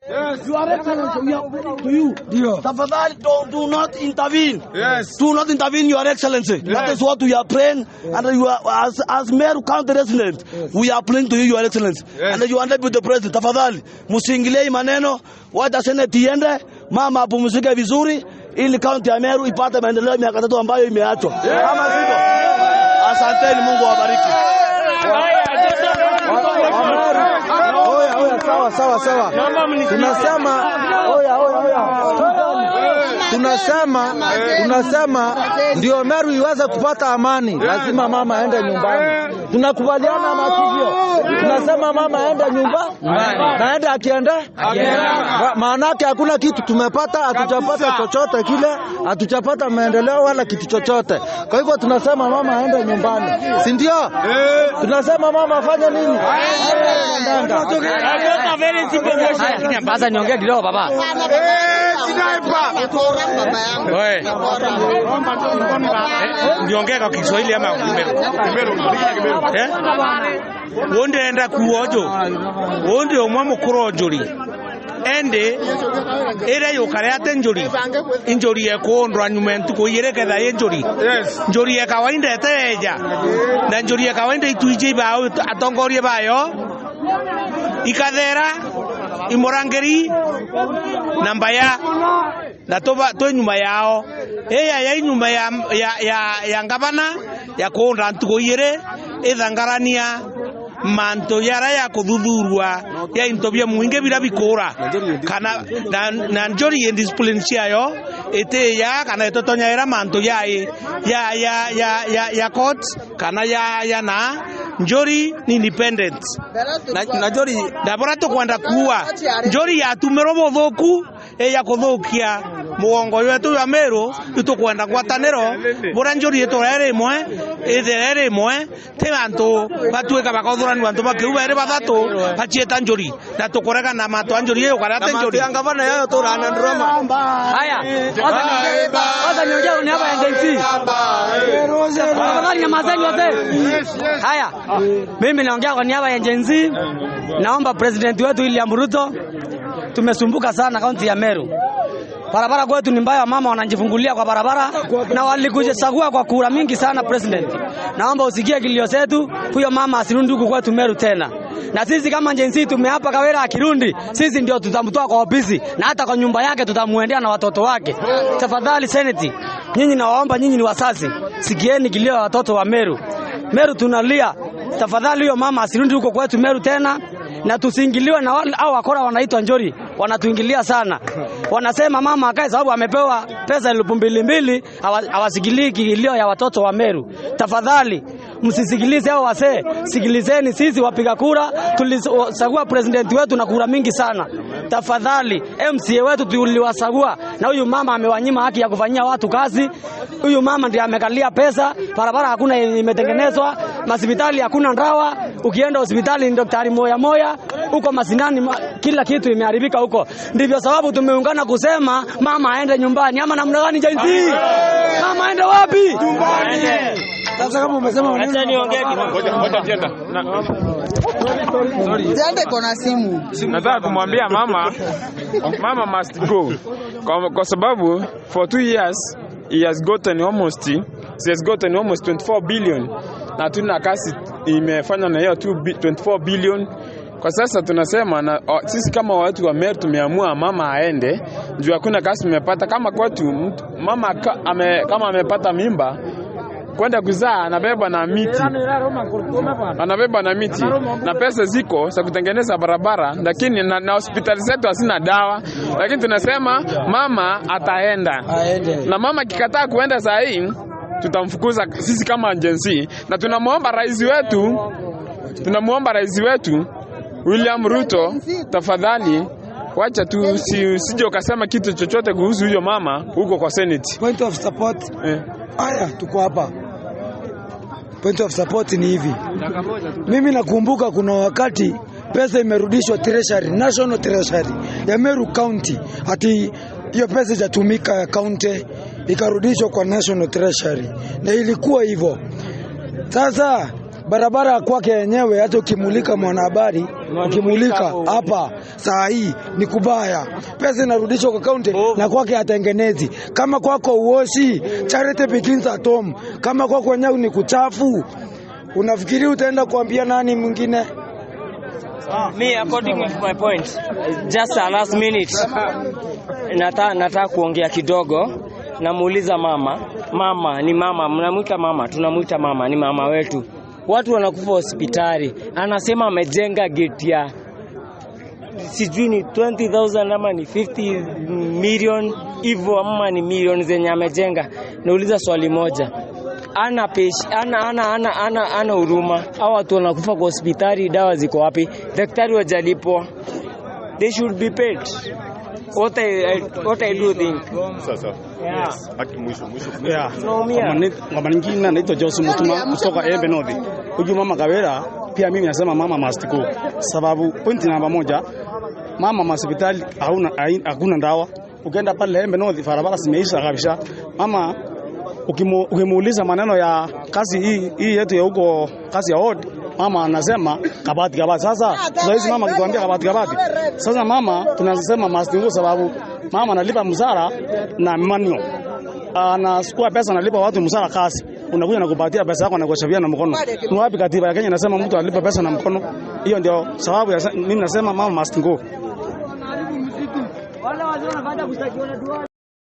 Your Excellency, we are pleading to you. Ndio. Tafadhali do not intervene. Yes. Do not intervene, Your Excellency. That is what we are praying. And you are, as Meru County resident, we are praying to you, Your Excellency. Yes. And you are with the President. Tafadhali, msiingilie hii maneno, wacha Senate iende, mama apumzike vizuri ili kaunti ya Meru ipate maendeleo ya miaka 3 ambayo imeachwa. Kama sivyo, asanteni, Mungu awabariki. Oya, oya, sawa sawa sawa. Tunasema oya, oya, oya. Tunasema ndio Meru iweze kupata amani, lazima mama aende nyumbani. Tunakubaliana ama sivyo? Tunasema mama aende nyumba naende akienda, maanake hakuna kitu tumepata, hatujapata chochote kile, hatujapata maendeleo wala kitu chochote. Kwa hivyo tunasema mama aende nyumbani, si ndio? Tunasema mama afanye nini? Ndanga. Sasa niongee kidogo baba. Wewe. Niongee kwa Kiswahili ama Kimeru? Eh? Wonde enda kuojo. Wonde omwe mukuru njuri. Ende ere yukare ate njuri. Njuri ekundwa nyuma ntuku ireketha ye njuri. Njuri ya kawaida eteja. Na njuri ya kawaida ituije ibao atongorie bayo. Ikathera imurangeri namba ya na tuba tu nyuma yao eya ya nyuma ya ngabana ya kunda ntuku igiri ithangarania manto yara ya kuthuthurua ya into bia mwingi bira bikura kana na njori indiscipline ciayo itiya kana itotonyaira manto ya ya ya ya ya ya court kana ya ya na njori ni independent Na njori ndabora tukwenda kuwa njori yatumirwo buthuku ya kuthukia mugongo wetu wa Meru itukwenda ngwataniro bura njori itura iri imwe ithira iri imwe ti antu batuika bakathurani antu bakiuga iri bathatu bachieta njori na tukuregana mantu a njori iyo kana ate njori ya ngavana yayo turana drama. Haya, wacha niongee kwa niaba ya Gen Z. Tafadhali nyamazeni wazee. Haya, mimi naongea kwa niaba ya Gen Z. Naomba president wetu William Ruto, tumesumbuka sana kaunti ya Meru. Barabara kwetu ni mbaya, mama wanajifungulia kwa barabara na walikuchagua kwa kura mingi sana president. Naomba usikie kilio zetu, huyo mama asirudi huku kwetu Meru tena. Na sisi kama Gen Z tumeapa Kawira akirundi, sisi ndio tutamtoa kwa ofisi na hata kwa nyumba yake tutamuendea na watoto wake. Tafadhali Senate, nyinyi nawaomba, nyinyi ni wazazi, sikieni kilio ya watoto wa Meru. Meru tunalia. Tafadhali huyo mama asirudi huko kwetu Meru tena na tusiingiliwe na wale au wakora wanaitwa njori, wanatuingilia sana. Wanasema mama akae sababu amepewa pesa 2000 hawasikilii kilio ya watoto wa Meru. Tafadhali msisikilize hao wasee, sikilizeni sisi wapiga kura, tulichagua president wetu na kura mingi sana. Tafadhali MCA wetu tuliwachagua, na huyu mama amewanyima haki ya kufanyia watu kazi. Huyu mama ndiye amekalia pesa, barabara hakuna yenye imetengenezwa, hospitali hakuna ndawa, ukienda hospitali ni daktari moya moya, huko masinani kila kitu imeharibika huko. Ndivyo sababu tumeungana kusema mama aende nyumbani. Ama namna gani Gen Z? Mama aende wapi? Nyumbani. Sasa kama umesema Acha niongee kidogo. Ngoja ngoja jenda. Jende kona simu. Nataka kumwambia mama, mama must go. Kwa sababu for 2 years he has gotten almost she has gotten almost 24 billion na tuna kazi imefanya na hiyo 24 billion. Kwa sasa tunasema na, sisi kama watu wa Meru tumeamua mama aende juu hakuna kazi tumepata. Kama kwetu mama kama amepata mimba kwenda kuzaa anabeba na miti, anabeba na miti na pesa ziko za kutengeneza barabara, lakini na hospitali zetu hazina dawa, lakini tunasema mama ataenda. Na mama akikataa kuenda saa hii tutamfukuza sisi kama Gen Z, na tunamuomba rais wetu William Ruto, tafadhali wacha tu usije ukasema kitu chochote kuhusu huyo mama huko kwa Senate. Point of support. Haya, tuko hapa. Point of support ni hivi. Mimi nakumbuka kuna wakati pesa imerudishwa treasury, national treasury ya Meru County, ati hiyo pesa itatumika ya county ikarudishwa kwa national treasury, na ilikuwa hivyo. Sasa Barabara kwake yenyewe, hata ukimulika mwanahabari, ukimulika hapa saa hii ni kubaya. Pesa inarudishwa kwa kaunti na kwake hatengenezi. Kama kwako uoshi, charity begins at home. Kama kwako wenyewe ni kuchafu, unafikiri utaenda kuambia nani mwingine? Me, according to my point, just a last minute, nataka kuongea kidogo. Namuuliza mama, mama ni mama, mnamwita mama, tunamwita mama, ni mama wetu. Watu wanakufa hospitali, anasema amejenga gate ya sijui ni 20,000 ama ni 50 million hivyo ama ni milioni zenye amejenga. Nauliza swali moja, ana pesh, ana ana ana ana ana huruma. Hao watu wanakufa kwa hospitali, dawa ziko wapi? Daktari wajalipwa, they should be paid. What I do think. Sasa. Yeah. Haki mwisho mwisho. Yeah. Tunaumia. Kwa majina naitwa Jose Mutuma kutoka Embe North. Huyu mama Kawira pia mimi nasema mama must go. Sababu pointi namba moja, mama hospitali hauna hakuna dawa. Ukienda pale Embe North barabara zimeisha kabisa. Mama ukimuuliza maneno ya kazi hii yetu ya huko kazi ya ward, mama anasema kabati kabati. Sasa sasa hizi mama akituambia kabati kabati, sasa mama tunasema must go sababu mama analipa msara na manio anachukua pesa analipa watu msara kazi, unakuja na kupatia pesa yako na kuhesabia na mkono. Ni wapi katiba ya Kenya inasema mtu alipa pesa na mkono? Hiyo ndio sababu ya mimi nasema mama must go. Wale wazee wanafanya kustakiwa na